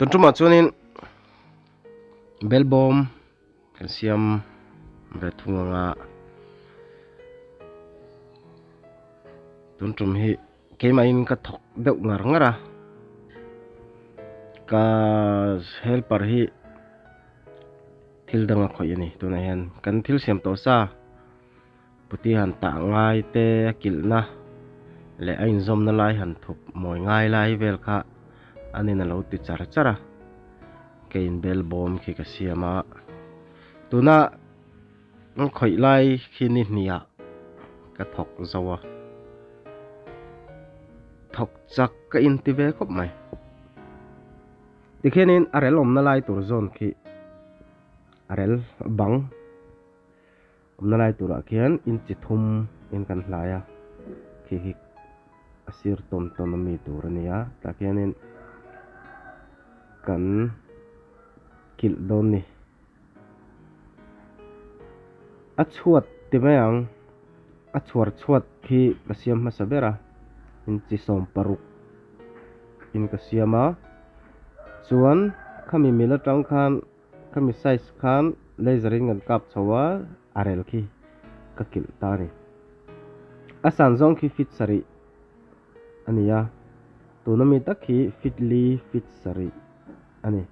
Tun tumah chuanin belbawm kan siam ve thung anga tun tum hi keimahin ka thawk deuh ngar ngar a ka helper hi thil dang a khawih a ni tunah hian kan thil siam tawh sa. Puti han tah ngai te a kilhna leh a inzawmna lai han thup mawi ngai lai vel kha anin a lo ti char char a, keiin bel bawm khi ka siam a, tuna an khawih lai khi ni hniah ka thawk zo a, thawk chak ka inti ve khawp mai. Tikhianin a rel awmna lai tur zawn khi a rel bang. Awmna lai turah khian inchi thum in kan hlai a, khi hi a sir tawn tawn a mi tur a ni a, tah khianin kan kilh dawn ni. A chhuat ti mai ang, a chhuar chhuat khi ka siam hmasa ber a, inchi 60 in ka siam a, chuan khami mil atang khan. Khami size khan laser in kan kap chho a, a rel khi ka kilh ta a ni. A san zawng khi feet sarih a ni a, tuna mi tak khi feet li feet sarih a ni.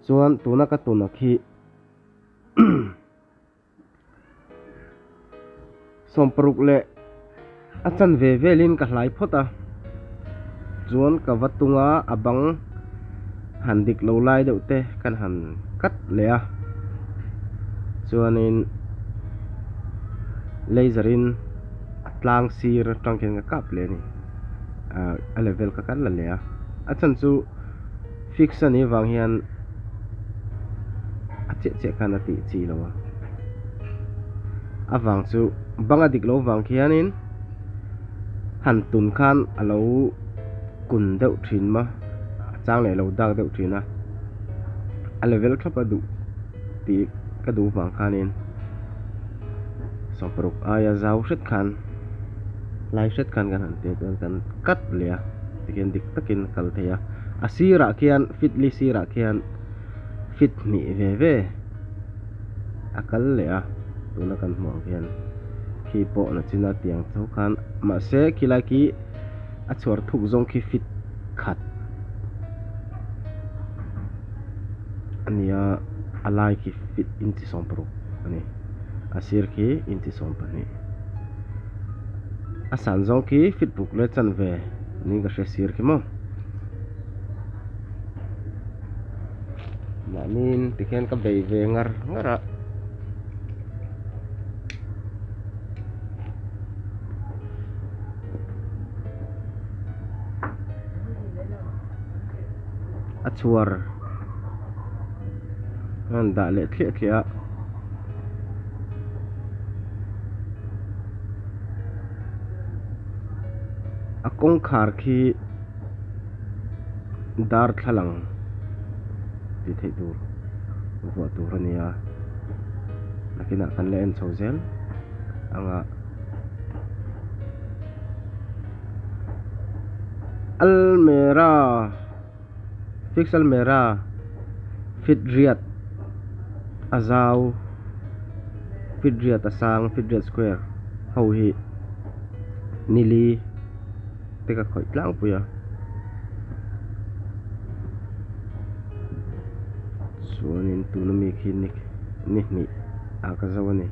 Chuan tuna ka tuna khi 60 leh a chanve velin ka hlai phawt a, chuan ka va tung a, a bang han dik lo lai deuh te kan han cut leh a, chuanin laser in a tlang sir atang khian ka kap leh a ni, ah a level ka kal la leh a, a chhan chu fix a nih avang hian a chiah chiah khan a tih chi lo a a vang chu bang a dik loh vang khianin han tun khan a lo kun deuh thin ma a chang leh lo dak deuh thin a a level thlap a duh tih ka duh vang khanin 60 aia zau hret khan lai hret khan kan han tia chuan kan cut leh a tikhian dik takin a kal thei a a sirah khian fit li sirah khian fit hnih ve ve a kal leh a tuna kan hmuh ang khian khi pawh na china tiang tho khan mahse khilai khi a chhuar thuk zawng khi fit khat a ni a a lai khi fit inchi 60 a ni a sir khi inchi 12 a san zawng khi fit ruk leh chanve niin ka hria sir khi maw. Mahniin tikhian ka bei ve ngar ngar a. A chhuar a rawn dah leh thliah thliah a. A kawngkhar khi. Darthlalang tih theih tur vuah tur a ni a nakinah kan la en chho zel ang a almera fix almera fit riat a zau fit riat a sang fit riat square ho hi nili. te ka khawih tlangpui a chuanin tuna mi khi ni ni hnih ah ka zo a ni.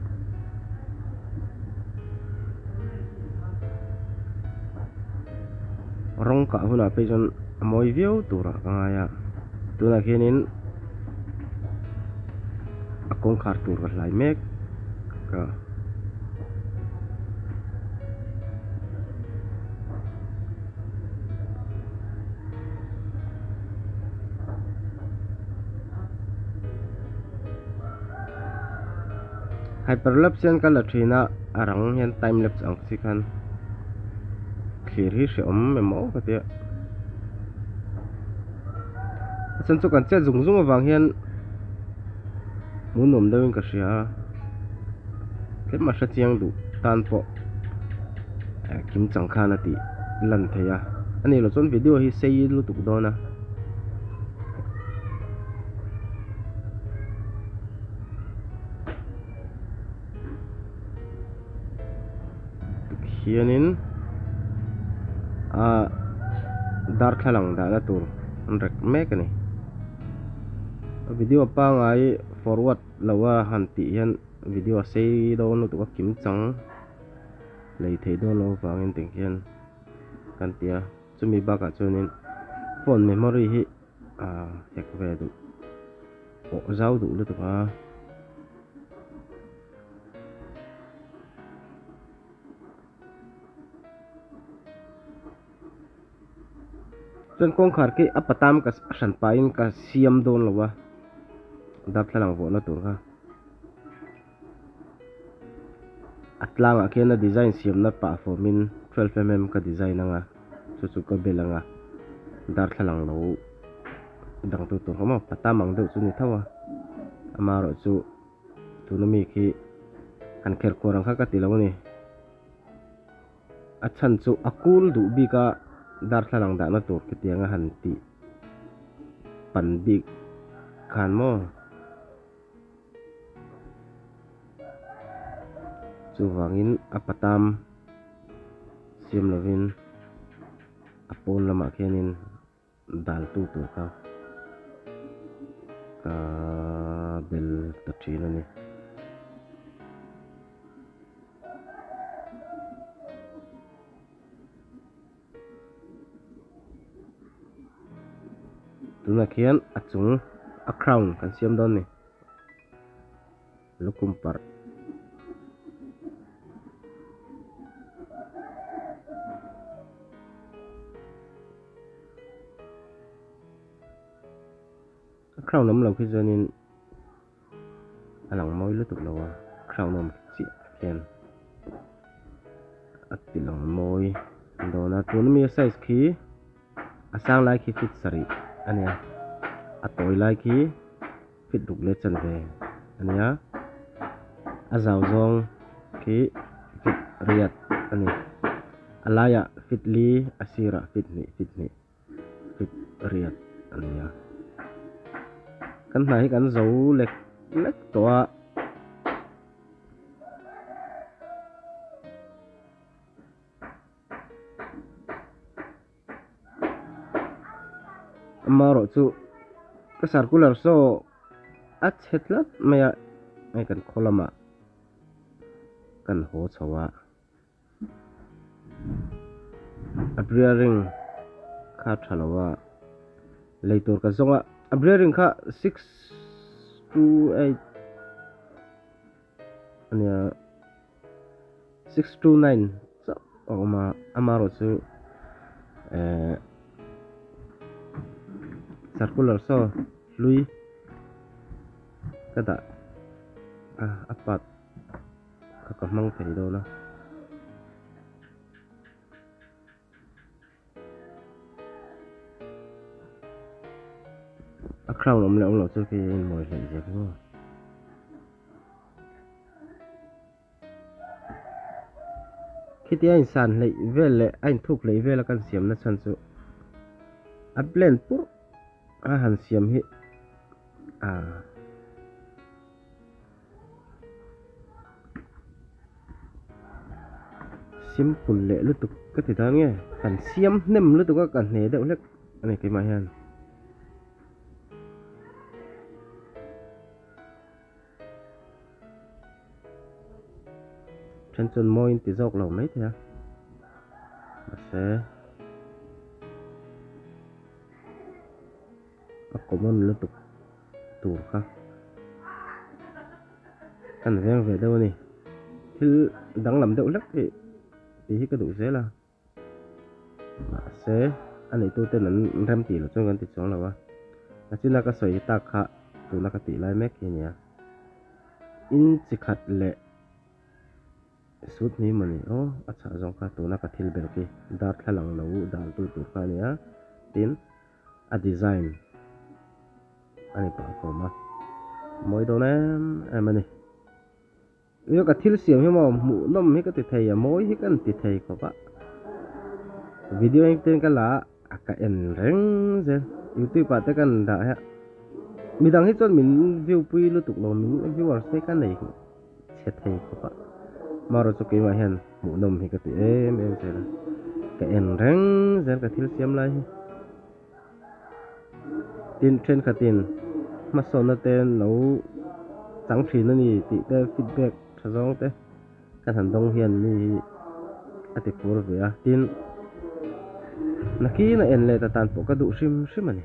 Rawng kah hunah phei chuan a mawi viau turah ka ngai a tunah khianin a kawngkhar tur ka hlai mek a. Hyperlapse hian ka la thin a a rang hian time lapse ang chi khan thlir hi hrehawm emaw ka tia a chhan chu kan chet zung zung avang hian hmuhnawm deuhin ka hria a. Tlem a hre chiang duh tan pawh kim chang khan a tih lan thei a, a nih loh chuan video hi sei lutuk dawn a. Tikhianin ah darthlalang dahna tur an rek mek a ni. Video pangai forward lo a han tih hian video a sei dawn lutuk a kim chang lei theih dawn loh avangin tikhian kan ti a chumi bakah chuanin phone memory hi ah hek ve duh pawh zau duh lutuk a. Chuan kawngkhar khi a patam ka hran pahin ka siam dawn lo a, darthlalang vuahna tur kha. A tlangah khian a design siamna pah fawmin 12mm ka design anga chu chu ka bel anga darthlalang lo dang tu tur kha maw patam ang deuh chu ni tho a, amaherawhchu tuna mi khi han kher kuar ang kha ka ti lo a ni. A chhan chu a kul duh bik a darthlalang dahna tur khitiang a han tih pan bik khan maw. Chuvangin a patam siam lovin a pawn lamah khianin daltu tur kha ka bel ta thin a ni. Tunah khian a chung a crown kan siam dawn a ni. Lukhum parh. A crown awm lo khi chuanin a lang mawi lutuk lo a, crown awm chiah khian a ti lang mawi dawn a. Tuna mi a size khi a sang lai khi feet sarih a nia, a tawi lai khi. Fit ruk leh chanve a nia, a zau zawng khi fit riat a ni. A laiah fit li, a sirah fit hnih fit hnih fit riat a ni a. Kan hna hi kan zo lek lek tawh a. Amaherawh chu ka circular saw a chhe tlat mai a hei kan khaw lamah kan haw chho a a bearing kha tha lo a lei tur ka zawng a a bearing kha 628 a nia. 629 chauh a awm a amaherawh chu ehh circular saw hlui ka dah a a part kha ka hmang thei dawn a. A crown awm leh awm loh chu khi a inmawi hleih zia khi maw. Khitia a insan hleih vel leh a inthuk hleih vel a kan siam na chhan chu a plan purh a han siam hi ah. Simple leh lutuk ka ti dan nge kan siam hnem lutuk a ka hne deuh hlek a ni keimah hian. Then chuan mawi in ti zawk lo mai thei a mahse a common lutuk tur kha kan veng ve deuh a ni thil danglam deuh hlek hi tih hi ka duh zel a mahse a neitu ten an rem tih loh chuan kan ti chuang lo a a china ka sawi tak kha tuna ka tih lai mek hi a ni a in chi khat leh. Sut ni mawni aw a chhah zawng kha tuna ka thil ber khi darthlalang lo dal tu tur kha a nia tin a design a ni pah khawm a mawi dawn em em a ni io ka thil siam hi maw hmuh nawm hi ka ti thei a mawi hi ka ti thei khawp a video engtin ka la a ka en reng zel youtube ah te kan dah hian midang hi chuan min view pui lutuk lo min viewers te ka nei. Chhe thei khawp a. Marawh chu keimah hian hmuhnawm hi ka ti em em zel a, ka en reng zel ka thil siam lai hi. Tin, thenkhatin hmasawnna te lo chang thin a ni tih te feedback tha zawng te kan han dawng hian mi hi a ti phur ve a. Tin, nakin a en let atan pawh ka duh hrim hrim a ni.